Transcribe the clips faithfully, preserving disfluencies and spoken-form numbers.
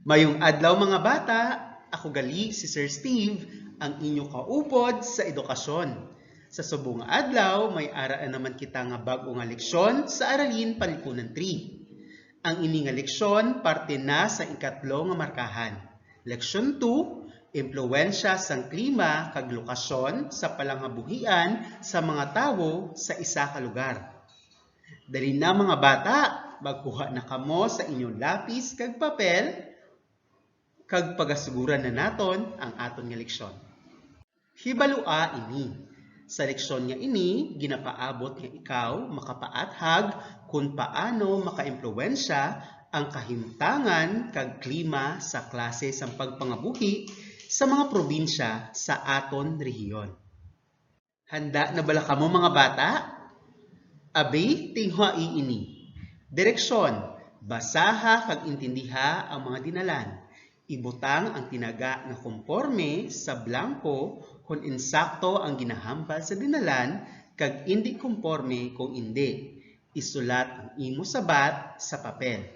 Mayong adlaw, mga bata. Ako gali si Sir Steve, ang inyo kaupod sa edukasyon. Sa subong nga adlaw, may ara na naman kita nga bag-o nga leksyon sa Aralin Panlipunan three. Ang ini nga leksyon parte na sa ikatlo nga markahan. Leksyon two, impluwensya sang klima kag lokasyon sa palanghabuhian sa mga tawo sa isa ka lugar. Dali na, mga bata, magkuha na kamo sa inyong lapis kag papel, kag pagasuguran na naton ang aton nga leksyon. Hibalua ini. Sa leksyon nga ini, ginapaabot nga ikaw makapaathag kon paano makaimpluwensya ang kahimtangan kag klima sa klase sang pagpangabuhi sa mga probinsya sa aton rehiyon. Handa na bala kamo, mga bata? Abi, tinguhai ini. Direksyon, basaha kag intindiha ang mga dinalan. Ibutang ang tinaga nga komporme sa blanko kon insakto ang ginahambal sa dinalan kag indi komporme kung indi. Isulat ang imo sabat sa papel.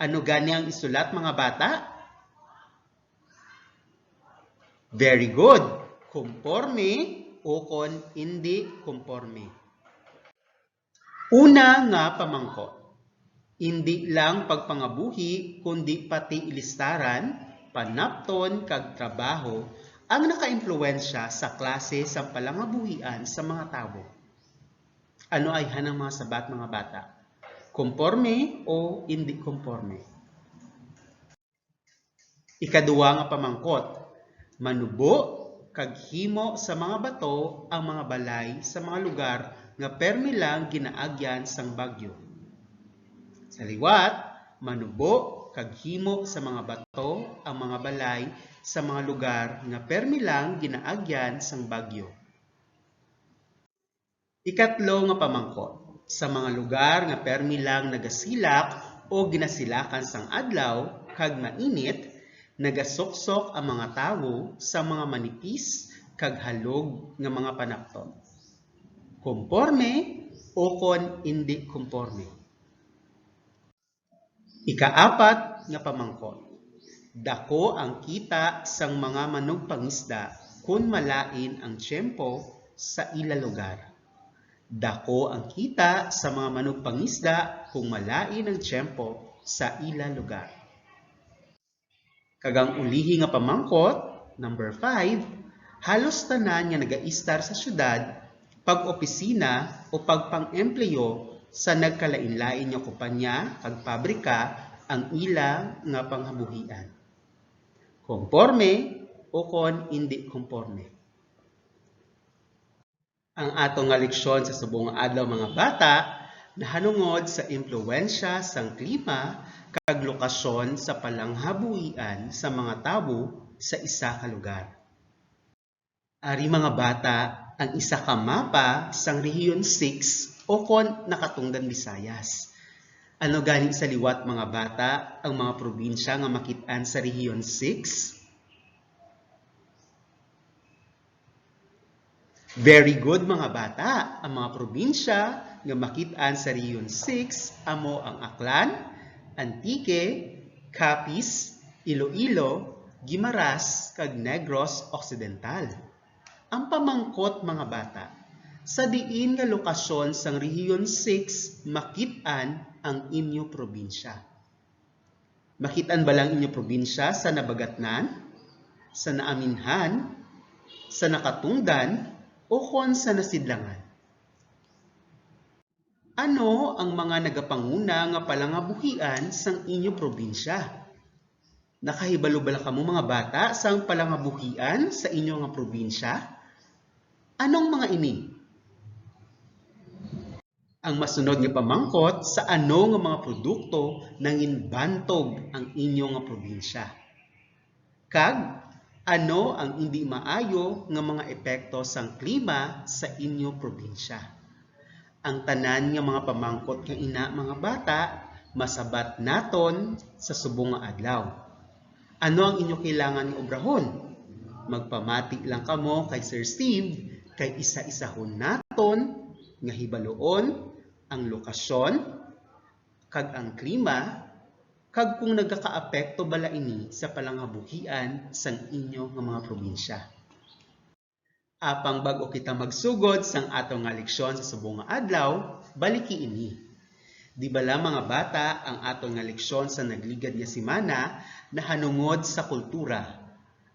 Ano gani ang isulat, mga bata? Very good. Komporme ukon indi komporme. Una nga pamangkot. Indi lang pagpangabuhi, kundi pati ilistaran, panapton, kag trabaho ang nakaimpluwensya sa klase sang palangabuhian sa mga tawo. Ano ayhan ang mga sabat, mga bata? Komporme o indi komporme? Ikaduha nga pamangkot, manubo kag himo sa mga bato ang mga balay sa mga lugar nga permi lang ginaagyan sang bagyo. Sa liwat, manubo kag himo sa mga bato ang mga balay sa mga lugar nga permi lang ginaagyan sang bagyo. Ikatlo nga pamangkot, sa mga lugar nga permi lang nagasilak o ginasilakan sang adlaw kag mainit, nagasuksok ang mga tawo sa mga manipis kag halog nga mga panapton. Komporme ukon indi komporme? Ikaapat nga pamangkot, dako ang kita sang mga manugpangisda kon malain ang tiyempo sa ila lugar. Dako ang kita sa mga manugpangisda kung malain ang tiyempo sa ila lugar. Kag ang ulihi nga pamangkot, number five, halos tanan nga nagaistar sa siyudad, pag-opisina o pagpang-empleyo sa nagkalainlain nga kumpanya kag pabrika ang ila nga panghabuhian. Komporme ukon indi komporme? Ang ato nga leksyon sa subong nga adlaw, mga bata, nahanungod sa impluwensya sang klima kag lokasyon sa palanghabuhian sa mga tawo sa isa ka lugar. Ari, mga bata, ang isa ka mapa sang Rehiyon six o kon Nakatungdan Visayas. Ano gani sa liwat, mga bata, ang mga probinsya nga makit-an sa Rehiyon six? Very good, mga bata. Ang mga probinsya nga makit-an sa Rehiyon six amo ang Aklan, Antique, Capiz, Iloilo, Guimaras, kag Negros Occidental. Ang pamangkot, mga bata, sa diin nga lokasyon sang Rehiyon six makit-an ang inyo probinsya? Makit-an bala ang inyo probinsya sa Nabagatnan, sa Naaminhan, sa Nakatungdan, o kon sa Nasidlangan? Ano ang mga nagapanguna nga palangabuhian sang inyo probinsya? Nakahibalo bala kamo, mga bata, sang palangabuhian sa inyo nga probinsya? Anong mga ini? Ang masunod nga pamangkot, sa ano nga mga produkto nanginbantog ang inyo nga probinsya? Kag ano ang indi maayo nga mga epekto sang klima sa inyo probinsya? Ang tanan nga mga pamangkot nga ina, mga bata, masabat naton sa subong nga adlaw. Ano ang inyo kailangan nga obrahon? Magpamati lang kamo kay Sir Steve, kay isa-isahon naton nga hibaluon ang lokasyon kag ang klima kag kung nagakaapekto bala ini sa palangabuhian sang inyo nga mga probinsya. Apang bag-o kita magsugod sang ato nga leksyon sa subong nga adlaw, baliki ini. Di bala, mga bata, ang aton nga leksyon sa nagligad nga semana nahanungod sa kultura?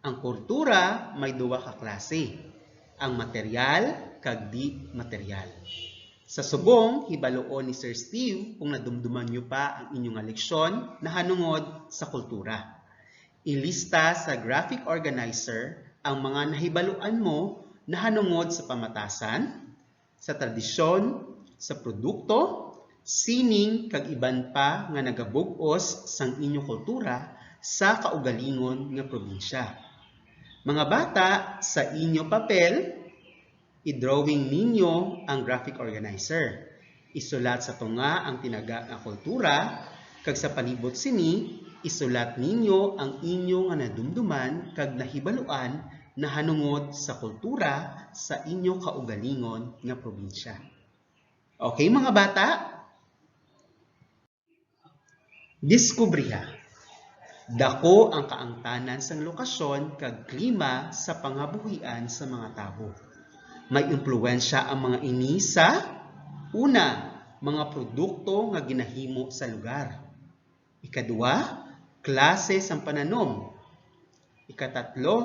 Ang kultura may duha ka klase, ang material kag di material. Sa subong, hibaluon ni Sir Steve kung nadumduman niyo pa ang inyo nga leksyon nahanungod sa kultura. Ilista sa graphic organizer ang mga nahibaluan mo nahanungod sa pamatasan, sa tradisyon, sa produkto, sining kag iban pa nga nagabug-os sang inyo kultura sa kaugalingon nga probinsya. Mga bata, sa inyo papel, i-drawing ninyo ang graphic organizer. Isulat sa tunga ang tinaga nga kultura, kag sa palibot sini, isulat ninyo ang inyo nga nadumduman kag nahibaluan nahanungod sa kultura sa inyo kaugalingon nga probinsya. Okay, mga bata? Diskubriha. Dako ang kaangtanan sang lokasyon kag klima sa pangabuhian sa mga tawo. May impluwensya ang mga ini sa, una, mga produkto nga ginahimo sa lugar. Ikadua, klase sang pananom. Ikatatlo,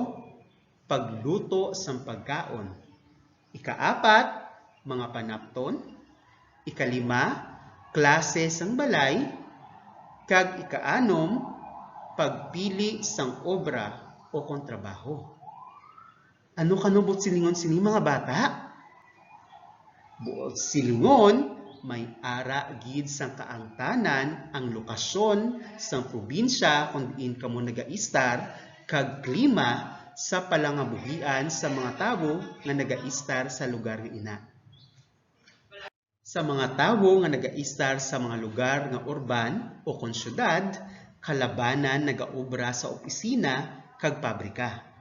pagluto sang pagkaon. Ikaapat, mga panapton. Ikalima, klase sang balay. Kag ikaanom, pagpili sang obra o kon trabaho. Ano kano buot silingon sini, mga bata? Buot silingon, may ara gid sang kaangtanan ang lokasyon sang probinsya kon diin kamo nagaistar kag klima sa palangabuhian sa mga tawo nga nagaistar sa lugar nga ina. Sa mga tawo nga nagaistar sa mga lugar nga urban o kon syudad, kalabanan nagaobra sa opisina kag pabrika.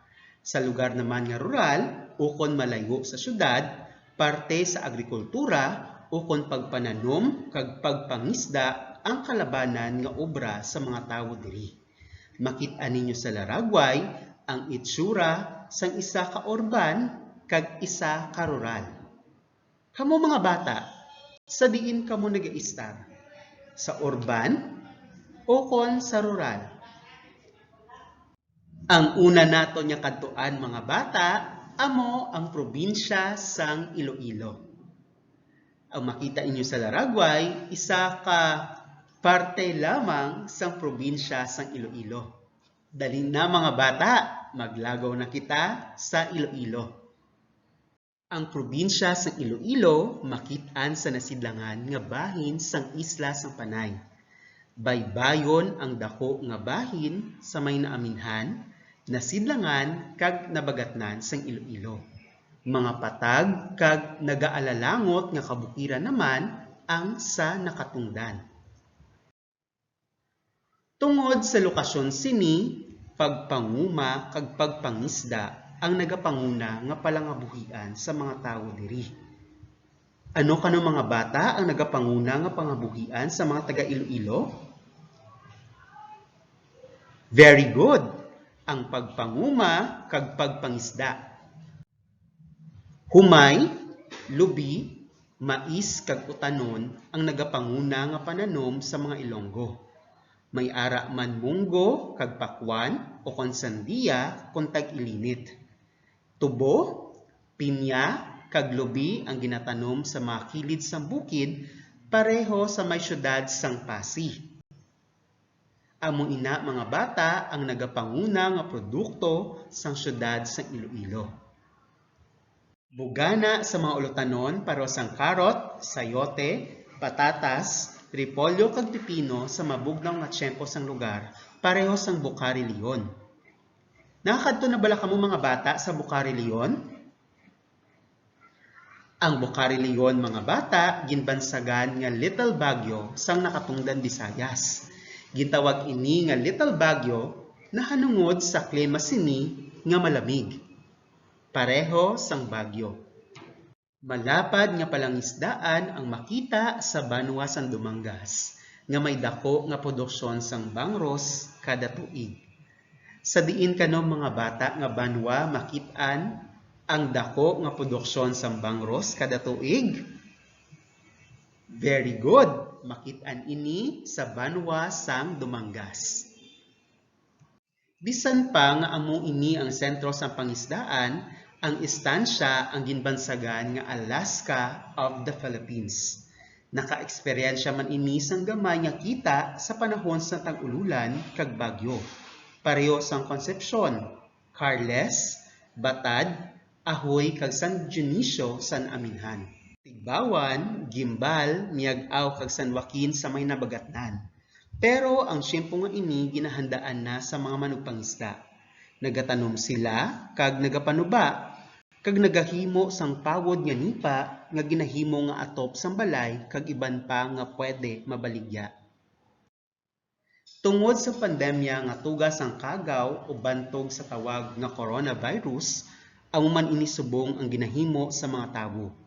Sa lugar naman nga rural ukon malayo sa syudad, parte sa agrikultura ukon pagpananom kag pagpangisda ang kalabanan nga obra sa mga tawo diri. Makit-an ninyo sa laragway ang itsura sang isa ka urban kag isa ka rural. Kamo, mga bata, sa diin kamo nagaistar? Sa urban ukon sa rural? Ang una naton nga kadtuan, mga bata, amo ang probinsya sang Iloilo. Ang makita inyo sa laragway, isa ka parte lamang sang probinsya sang Iloilo. Dali na, mga bata, maglagaw na kita sa Iloilo. Ang probinsya sang Iloilo makit-an sa nasidlangan nga bahin sang isla sang Panay. Baybayon ang daku nga bahin sa may naaminhan, nasidlangan, kag nabagatnan sang Iloilo. Mga patag kag nagaalalangot nga kabukiran naman ang sa nakatungdan. Tungod sa lokasyon sini, pagpanguma kag pagpangisda ang nagapanguna nga palangabuhian sa mga tawo diri. Ano kano, mga bata, ang nagapanguna nga pangabuhian sa mga taga-Iloilo? Very good! Ang pagpanguma kag pagpangisda. Humay, lubi, mais, kag utanon ang nagapanguna nga pananom sa mga Ilonggo. May ara man munggo kag pakwan ukon sandiya kon tag-ilinit. Tubo, pinya, kag lubi ang ginatanom sa mga kilid sang bukid, pareho sa may siyudad sang Passi. Amo ina, mga bata, ang nagapanguna nga produkto sang siyudad sang Iloilo. Bugana sa mga ulutanon pareho sang karot, sayote, patatas, repolyo, kag pipino sa mabugnaw nga tiyempo sang lugar, pareho sang Bucari Leon. Nakakadto na bala kamo, mga bata, sa Bucari Leon? Ang Bucari Leon, mga bata, ginbansagan nga Little Baguio sang nakatungdan Visayas. Gintawag ini nga Little Baguio nahanungod sa klima sini nga malamig, pareho sang Baguio. Malapad nga palangisdaan ang makita sa banwa sang Dumangas. nga may daku nga produksyon sang bangros kada tuig. Sa diin kano, mga bata, nga banwa makit-an ang daku nga produksyon sang bangros kada tuig? Very good. Makit-an ini sa banwa sang Dumangas. Bisan pa nga amo ini ang sentro sang pangisdaan, ang istansya ang ginbansagan nga Alaska of the Philippines. Nakaeksperyensya man ini sang gamay nga kita sa panahon sa tag-ululan kag bagyo, pareho sang Concepcion, Carles, Batad, Ahoy, kag San Dionisio, San Aminhan. Tigbawan, Guimbal, Miag-ao, kag San Joaquin sa may Nabagatnan. Pero ang tiyempo nga ini ginahandaan na sa mga manugpangisda. Nagatanom sila kag nagapanuba, kag nagahimo sang pawod nga nipa nga ginahimo nga atop sang balay kag iban pa nga pwede mabaligya. Tungod sa pandemya nga tuga sang kagaw o bantog sa tawag nga coronavirus, amo man ini subong ang ginahimo sa mga tawo.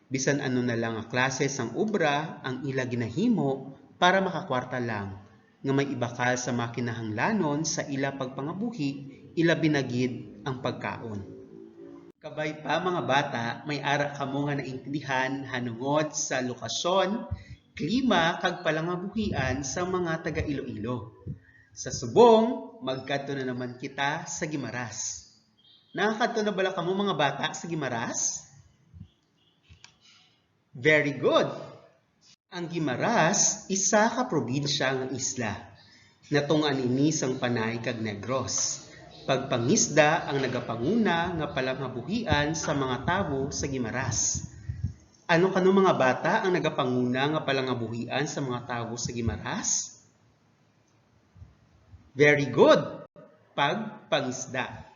Bisan ano na lang nga klase sang obra ang ila ginahimo para makakwarta lang, nga may ibakal sa mga kinahanglanon sa ila pagpangabuhi, ilabi na gid ang pagkaon. Kabay pa, mga bata, may ara kamo nga naintindihan hanungod sa lokasyon, klima, kag palangabuhian sa mga taga Iloilo. Sa subong, magkadto na naman kita sa Guimaras. Nakakadto na bala kamo, mga bata, sa Guimaras? Very good. Ang Guimaras isa ka probinsya nga isla. Natungan ini sang Panay kag Negros. Pagpangisda ang nagapanguna nga palangabuhian sa mga tawo sa Guimaras. Ano kano, mga bata, ang nagapanguna nga palangabuhian sa mga tawo sa Guimaras? Very good. Pagpangisda.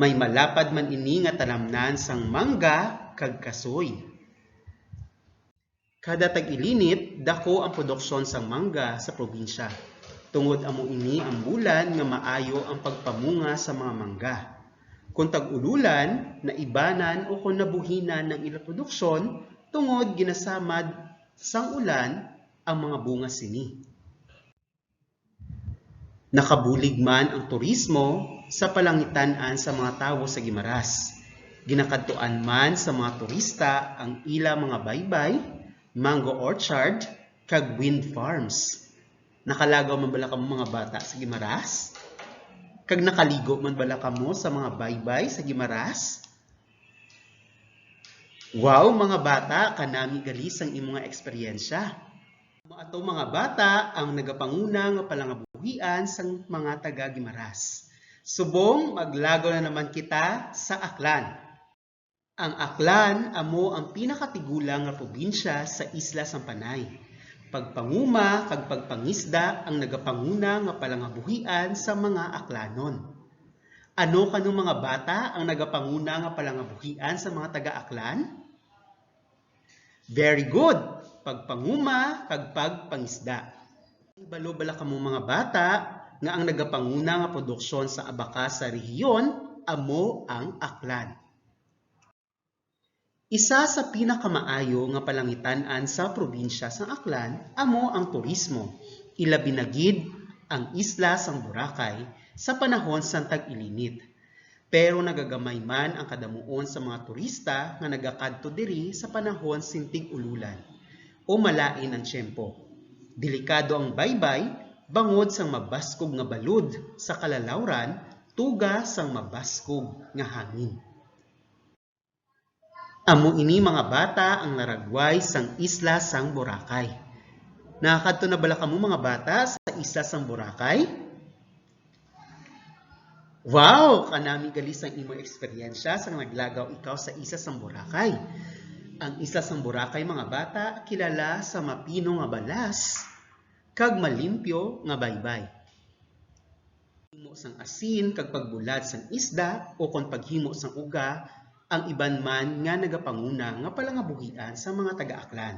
May malapad man ini nga tanamnan sang mangga kag kasoy. Kada tag-ilinit, dako ang produksyon sang mangga sa probinsya, tungod amo ini ang bulan nga maayo ang pagpamunga sa mga mangga. Kung tag-ululan, naibanan o kon nabuhinan ang ila produksyon tungod ginasamad sang ulan ang mga bunga sini. Nakabulig man ang turismo sa palangitan-an sa mga tawo sa Guimaras. Ginakadtuan man sa mga turista ang ila mga baybay, mango orchard, kag wind farms. Nakalagaw man bala kamo, mga bata, sa Guimaras? Kag nakaligo man bala kamo sa mga baybay sa Guimaras? Wow, mga bata, kanami gali sang imo nga eksperyensya. Amo ato, mga bata, ang nagapanguna nga palangabuhian sang mga taga Guimaras. Subong, maglagaw na naman kita sa Aklan. Ang Aklan amo ang pinakatigulang nga probinsya sa Isla sang Panay. Pagpanguma kag pagpangisda ang nagapanguna nga palangabuhian sa mga Aklanon. Ano kano, mga bata, ang nagapanguna nga palangabuhian sa mga taga-Aklan? Very good. Pagpanguma kag pagpangisda. Ibalo bala kamo, mga bata, nga ang nagapanguna nga produksyon sa abaka sa rehiyon amo ang Aklan? Isa sa pinakamaayo nga palangitan-an sa probinsya sang Aklan amo ang turismo, ilabi na gid ang isla sang Boracay sa panahon sang tag-ilinit. Pero nagagamay man ang kadamuon sa mga turista nga nagakadto diri sa panahon sing tig-ululan o malain ang tiyempo. Delikado ang baybay bangod sang mabaskog nga balod sa kalalawran, tuga sang mabaskog nga hangin. Amo ini, mga bata, ang laragway sang isla sang Boracay. Nakakadto na bala kamo, mga bata, sa isla sang Boracay? Wow! Kanami gali sang imong eksperyensya sang naglagaw ikaw sa isla sang Boracay. Ang isla sang Boracay, mga bata, kilala sa mapino nga balas kag malimpyo nga baybay. Himo sang asin kag pagbulad sang isda o kon paghimo sang uga ang iban man nga nagapanguna nga palangabuhian sa mga taga-Aklan.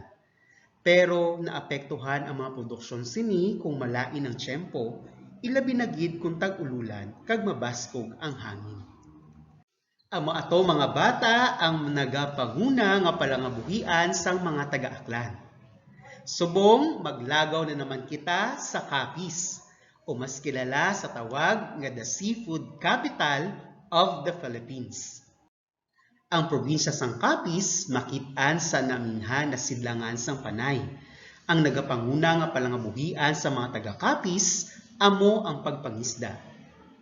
Pero naapektuhan ang mga produksyon sini kung malain ang tiyempo, ilabi na gid kung tag-ululan kag mabaskog ang hangin. Amo ato, mga bata, ang nagapanguna nga palangabuhian sang mga taga-Aklan. Subong, maglagaw na naman kita sa Capiz, o mas kilala sa tawag nga the seafood capital of the Philippines. Ang probinsya sang Capiz makit-an sa naminhan nga sidlangan sang Panay. Ang nagapanguna nga palangabuhian sa mga taga-Capiz amo ang pagpangisda.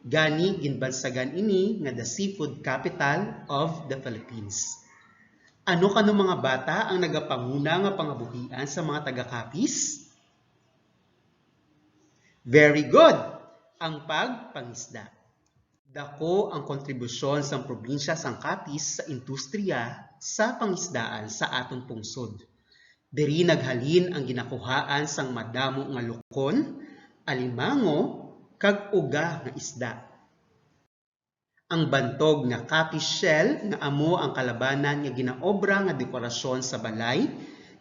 Gani, ginbansagan ini nga the seafood capital of the Philippines. Ano kano, mga bata, ang nagapanguna nga pangabuhian sa mga taga-Capiz? Very good! Ang pagpangisda. Dako ang kontribusyon sang probinsya sang Capiz sa industriya sa pangisdaan sa aton pungsod. Diri naghalin ang ginakuhaan sang madamo nga lukon, alimango, kag uga nga isda. Ang bantog nga Capiz shell nga amo ang kalabanan nga ginaobra nga dekorasyon sa balay,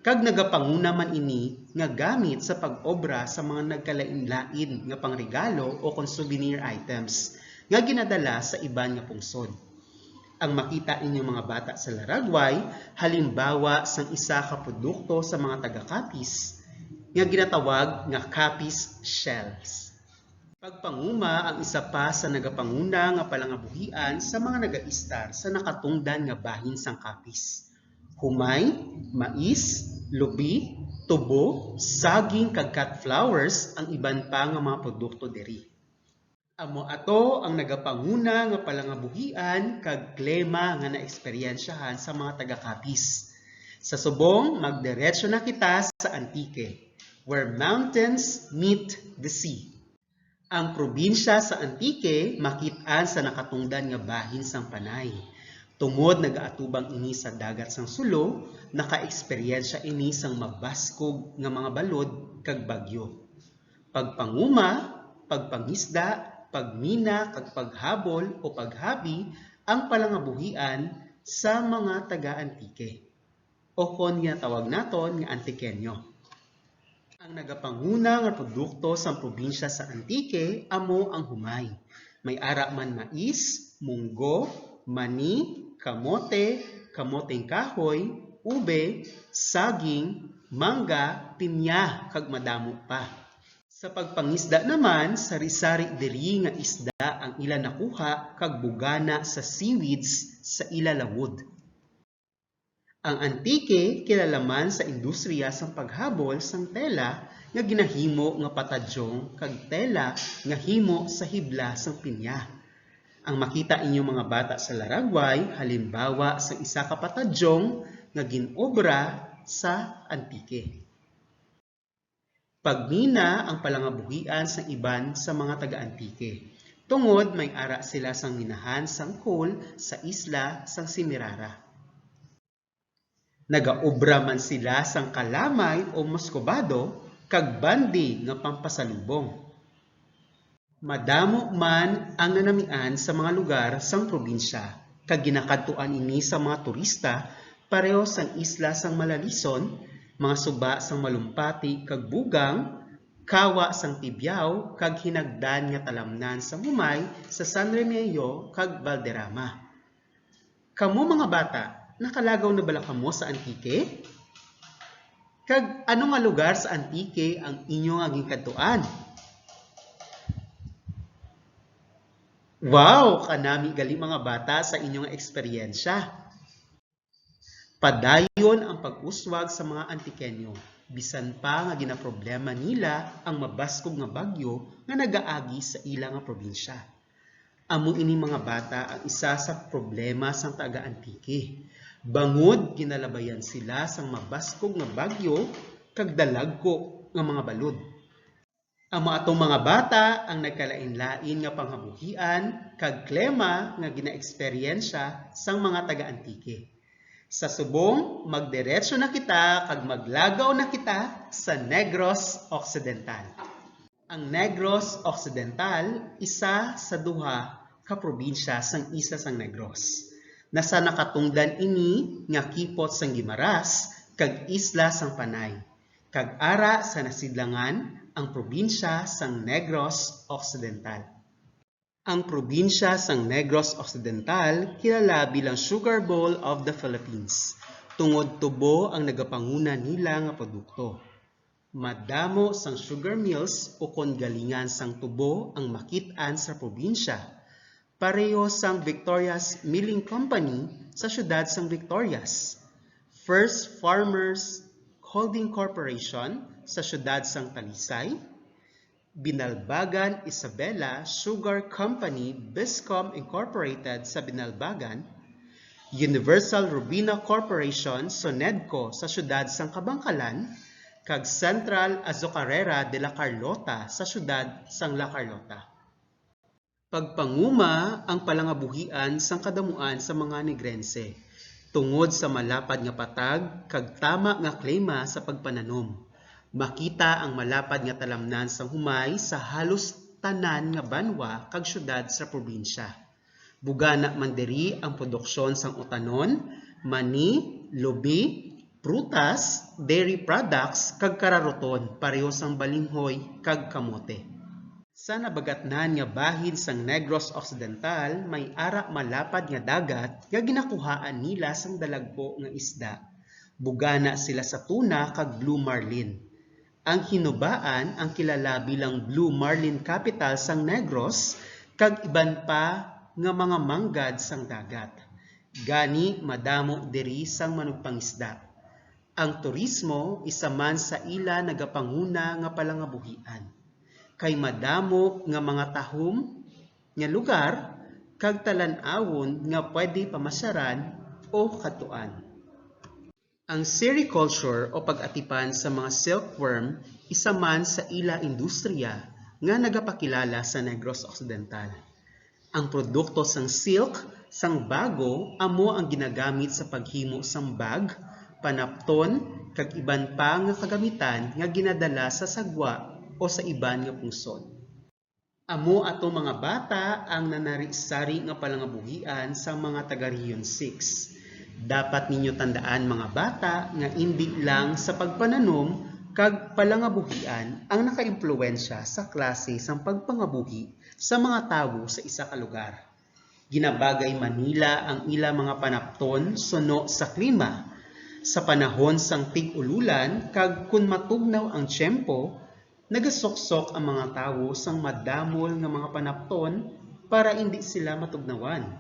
kag nagapanguna man ini nga gamit sa pag-obra sa mga nagkalainlain nga pangregalo o kon souvenir items nga ginadala sa iban nga pungsod. Ang makita ninyo, mga bata, sa laragway, halimbawa sang isa ka produkto sa mga taga-Capiz nga ginatawag nga Capiz shells. Pagpanguma ang isa pa sa nagapanguna nga palangabuhian sa mga nagaistar sa nakatungdan nga bahin sang Capiz. Humay, mais, lubi, tubo, saging, kag cut flowers ang iban pa nga mga produkto diri. Amo ato ang nagapanguna nga palangabuhian kag klema nga naeksperyensyahan sa mga taga-Capiz. Sa subong, magdiretso na kita sa Antique, where mountains meet the sea. Ang probinsya sa Antique makit-an sa nakatungdan nga bahin sang Panay. Tungod nagaatubang ini sa dagat sang Sulu, nakaeksperyensya ini sang mabaskog nga mga balod kag bagyo. Pagpanguma, pagpangisda, pagmina, kag paghabol o paghabi ang palangabuhian sa mga taga-Antique, o kon ginatawag naton nga Antiqueño. Ang nagapanguna nga produkto sang probinsya sa Antique amo ang humay. May ara man mais, munggo, mani, kamote, kamoteng kahoy, ube, saging, mangga, pinya, kag madamo pa. Sa pagpangisda naman, sari-sari diri nga isda ang ila nakuha kag bugana sa seaweeds sa ila lawod. Ang Antique kilala man sa industriya sang paghabol sang tela nga ginahimo nga patadyong kag tela nga himo sa hibla sang pinya. Ang makita inyo, mga bata, sa laragway, halimbawa sang isa ka patadyong nga gin-obra sa Antique. Pagmina ang palangabuhian sang iban sa mga taga-Antique, tungod may ara sila sang minahan sang coal sa isla sang Semirara. Nagaobra man sila sang kalamay o muscovado kag bandi nga pampasalubong. Madamo man ang nanamian sa mga lugar sang probinsya, kag ginakadtuan ini sa mga turista, pareho sang isla sang Malalison, mga suba sang Malumpati kag Bugang, kawa sang Tibiao, kag hinagdan nga talamnan sang humay sa San Remigio kag Valderrama. Kamo, mga bata, nakalagaw na bala kamo sa Antique? Kag ano nga lugar sa Antique ang inyo nga ginkadtuan? Wow! Kanami gali, mga bata, sa inyo nga eksperyensya. Padayon ang pag-uswag sa mga Antiqueño, bisan pa nga ginaproblema nila ang mabaskog nga bagyo nga nagaagi sa ila nga probinsya. Amo ini, mga bata, ang isa sa problema sang taga-Antique. Bangod ginalabayan sila sang mabaskog nga bagyo kag dalagko nga mga balod. Amo ato, mga bata, ang nagkalainlain nga panghabuhian kag klema nga ginaeksperyensya sang mga taga-Antique. Sa subong, magdiretso na kita kag maglagaw na kita sa Negros Occidental. Ang Negros Occidental isa sa duha ka probinsya sang isla sang Negros. Nasa nakatungdan ini nga kipot sang Guimaras kag isla sang Panay, kag ara sa nasidlangan ang probinsya sang Negros Occidental. Ang probinsya sang Negros Occidental kilala bilang Sugar Bowl of the Philippines, tungod tubo ang nagapanguna nila nga produkto. Madamo sang sugar mills ukon galingan sang tubo ang makit-an sa probinsya, pareho sang Victoria's Milling Company sa siyudad sang Victorias, First Farmers Holding Corporation sa siyudad sang Talisay, Binalbagan Isabela Sugar Company, Biscom Incorporated sa Binalbagan, Universal Robina Corporation, Sonedco sa siyudad sang Kabankalan, kag Central Azucarera de la Carlota sa siyudad sang La Carlota. Pagpanguma ang palangabuhian sang kadamuan sa mga Negrense tungod sa malapad nga patag kag tama nga klima sa pagpananom. Makita ang malapad nga talamnan sang humay sa halos tanan nga banwa kag siyudad sa probinsya. Bugana man diri ang produksyon sang utanon, mani, lubi, prutas, dairy products, kag kararuton, pareho sang balinghoy kag kamote. Sa nabagatnan nga bahin sang Negros Occidental, may ara malapad nga dagat nga ginakuhaan nila sang dalagko nga isda. Bugana sila sa tuna kag blue marlin. Ang Hinubaan ang kilala bilang blue marlin capital sang Negros kag iban pa nga mga manggad sang dagat. Gani, madamo diri sang manugpangisda. Ang turismo isa man sa ila nagapanguna nga palangabuhian, kay madamo nga mga tahom nga lugar kag talan-awon nga pwede pamasyaran o kadtuan. Ang sericulture o pag-atipan sa mga silkworm isa man sa ila industriya nga nagapakilala sa Negros Occidental. Ang produkto sang silk sang bago amo ang ginagamit sa paghimo sang bag, panapton, kag iban pa nga kagamitan nga ginadala sa sagwa o sa iban nga pungsod. Amo ato, mga bata, ang nanari-sari nga palangabuhian sang mga taga Region six. Dapat ninyo tandaan, mga bata, nga indi lang sa pagpananom kag palangabuhian ang nakaimpluwensya sa klase sang pagpangabuhi sa mga tawo sa isa ka lugar. Ginabagay man nila ang ila mga panapton suno sa klima. Sa panahon sang tig-ululan kag kon matugnaw ang tiyempo, nagasuksok ang mga tawo sang madamol nga mga panapton para indi sila matugnawan.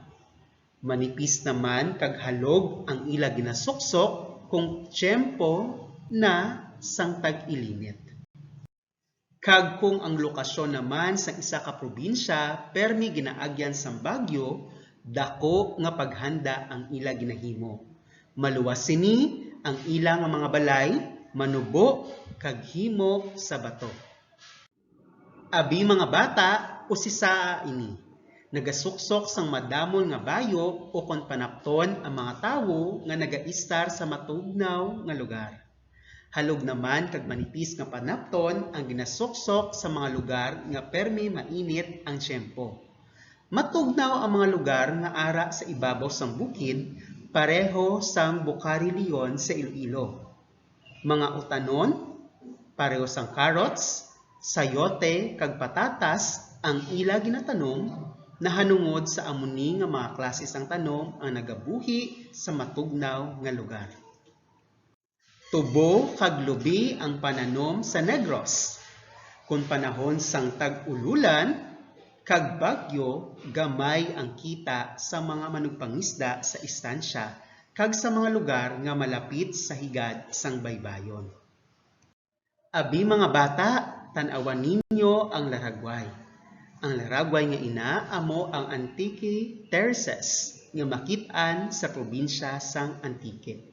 Manipis naman kag halog ang ila ginasuksok kung tiyempo na sang tag-ilinit. Kag kung ang lokasyon naman sang isa ka probinsya permi ginaagyan sang bagyo, dako nga paghanda ang ila ginahimo. Maluwas sini, ang ila nga mga balay manubo kag himo sa bato. Abi, mga bata, usisaa ini. Nagasuksok sang madamol nga bayo ukon panapton ang mga tawo nga nagaistar sa matugnaw nga lugar. Halog naman kag manipis nga panapton ang ginasuksok sa mga lugar nga permi mainit ang tiyempo. Matugnaw ang mga lugar nga ara sa ibabaw sang bukid, pareho sang Bucari Leon sa Iloilo. Mga utanon, pareho sang carrots, sayote, kag patatas ang ila ginatanom, nahanungod sa amo ni nga mga klase sang tanom ang nagabuhi sa matugnaw nga lugar. Tubo kag lubi ang pananom sa Negros. Kon panahon sang tag-ululan kag bagyo, gamay ang kita sa mga manugpangisda sa istansya kag sa mga lugar nga malapit sa higad sang baybayon. Abi, mga bata, tan-awan ninyo ang laragway. Ang laragway nga ina amo ang Antique Terraces nga makit-an sa probinsya sang Antique.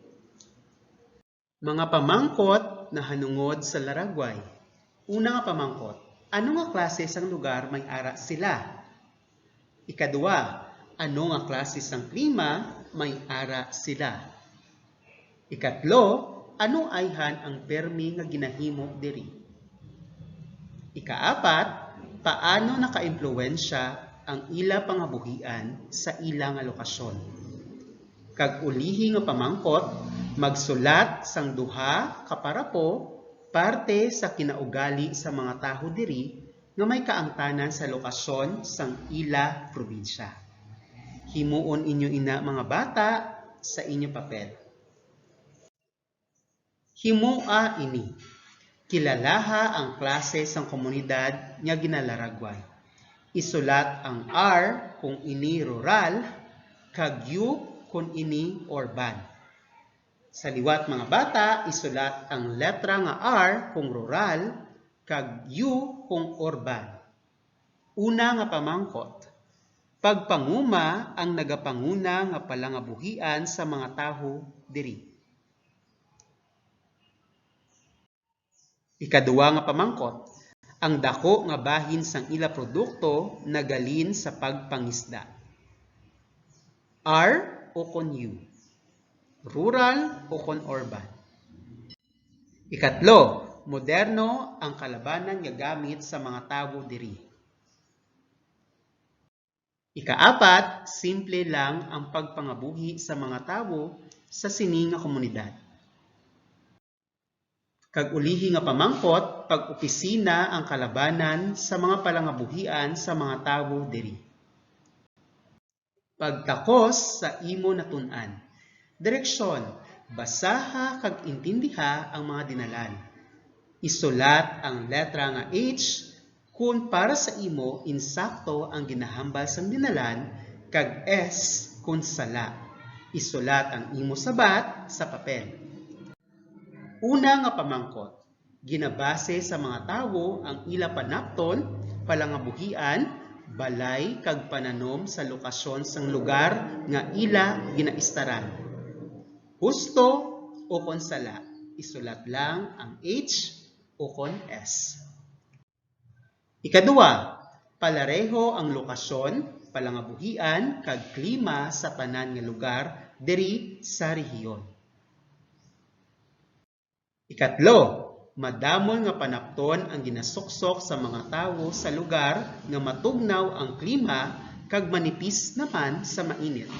Mga pamangkot nahanungod sa laragway. Una nga pamangkot, ano nga klase sang lugar may ara sila? Ikadua, ano nga klase sang klima may ara sila? Ikatlo, ano ayhan ang permi nga ginahimo diri? Ikaapat, paano nakaimpluwensya ang ila pangabuhian sa ila nga lokasyon? Kag ulihi nga pamangkot, magsulat sang duha ka parapo parte sa kinaugali sa mga tawo diri nga may kaangtanan sa lokasyon sang ila probinsya. Himuon inyo ina, mga bata, sa inyo papel. Himoa ini. Kilalaha ang klase sang komunidad nga ginalaragway. Isulat ang R kon ini rural, kag U kon ini urban. Sa liwat, mga bata, isulat ang letra nga R kon rural, kag U kon urban. Una nga pamangkot, pagpanguma ang nagapanguna nga palangabuhian sa mga tawo diri. Ikaduha nga pamangkot, ang daku nga bahin sang ila produkto nagalin sa pagpangisda. R o kon U? Rural o kon urban? Ikatlo, moderno ang kalabanan nga gamit sa mga tawo diri. Ikaapat, simple lang ang pagpangabuhi sa mga tawo sa sini nga komunidad. Kag ulihi nga pamangkot, pag-opisina ang kalabanan sa mga palangabuhian sa mga tawo diri. Pagtakos sa imo natun-an. Direksyon, basaha kag intindiha ang mga dinalan. Isulat ang letra nga H kon para sa imo insakto ang ginahambal sang dinalan, kag S kon sala. Isulat ang imo sabat sa papel. Una nga pamangkot, ginabase sa mga tawo ang ila panapton, palangabuhian, balay, kag pananom sa lokasyon sang lugar nga ila ginaistaran. Husto o kon sala, isulat lang ang H o kon S. Ikadua, palareho ang lokasyon, palangabuhian, kag klima sa tanan nga lugar diri sa rehiyon. Ikatlo, madamo nga panapton ang ginasuksok sa mga tawo sa lugar nga matugnaw ang klima kag manipis naman sa mainit.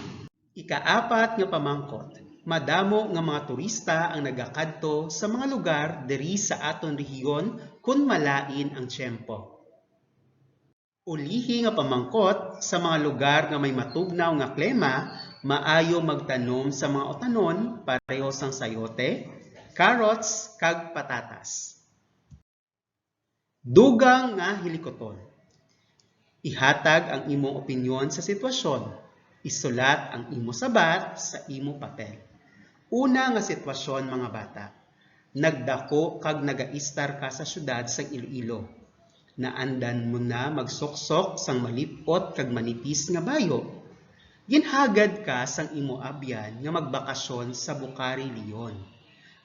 Ikaapat nga pamangkot, madamo nga mga turista ang nagakadto sa mga lugar diri sa aton rehiyon kon malain ang tiyempo. Ulihi nga pamangkot, sa mga lugar nga may matugnaw nga klima, maayo magtanom sa mga utanon pareho sang sayote, carrots, kag patatas. Dugang nga hilikuton. Ihatag ang imong opinyon sa sitwasyon. Isulat ang imo sabat sa imo papel. Una nga sitwasyon, mga bata. Nagdako kag nagaistar ka sa siyudad sang Iloilo. Naandan mo na magsuksok sang malip-ot kag manipis nga bayo. Ginhagad ka sang imo abyan nga magbakasyon sa Bucari, Leon.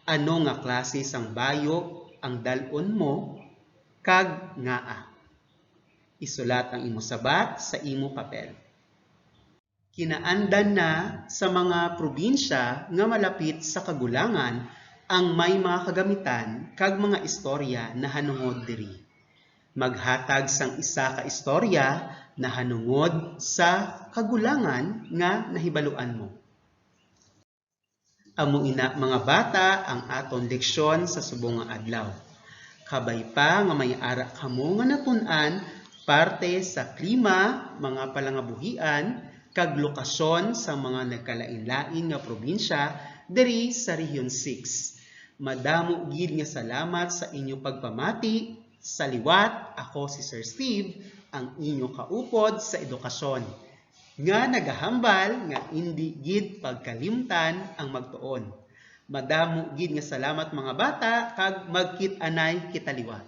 Ano nga klase sang bayo ang dal-on mo, kag ngaa? Isulat ang imo sabat sa imo papel. Kinaandan na sa mga probinsya nga malapit sa kagulangan ang may mga kagamitan kag mga istorya nahanungod diri. Maghatag sang isa ka istorya nahanungod sa kagulangan nga nahibaluan mo. Amo ina, mga bata, ang aton leksyon sa subong nga adlaw. Kabay pa nga may ara kamo nga natun-an parte sa klima, mga palangabuhian, kag lokasyon sa mga nagkalain-lain nga probinsya diri sa Rehiyon six. Madamo gid nga salamat sa inyo pagpamati. Sa liwat, ako si Sir Steve, ang inyo kaupod sa edukasyon, nga nagahambal nga indi gid pagkalimtan ang magtuon. Madamo gid nga salamat, mga bata, kag magkit-anay kita liwat.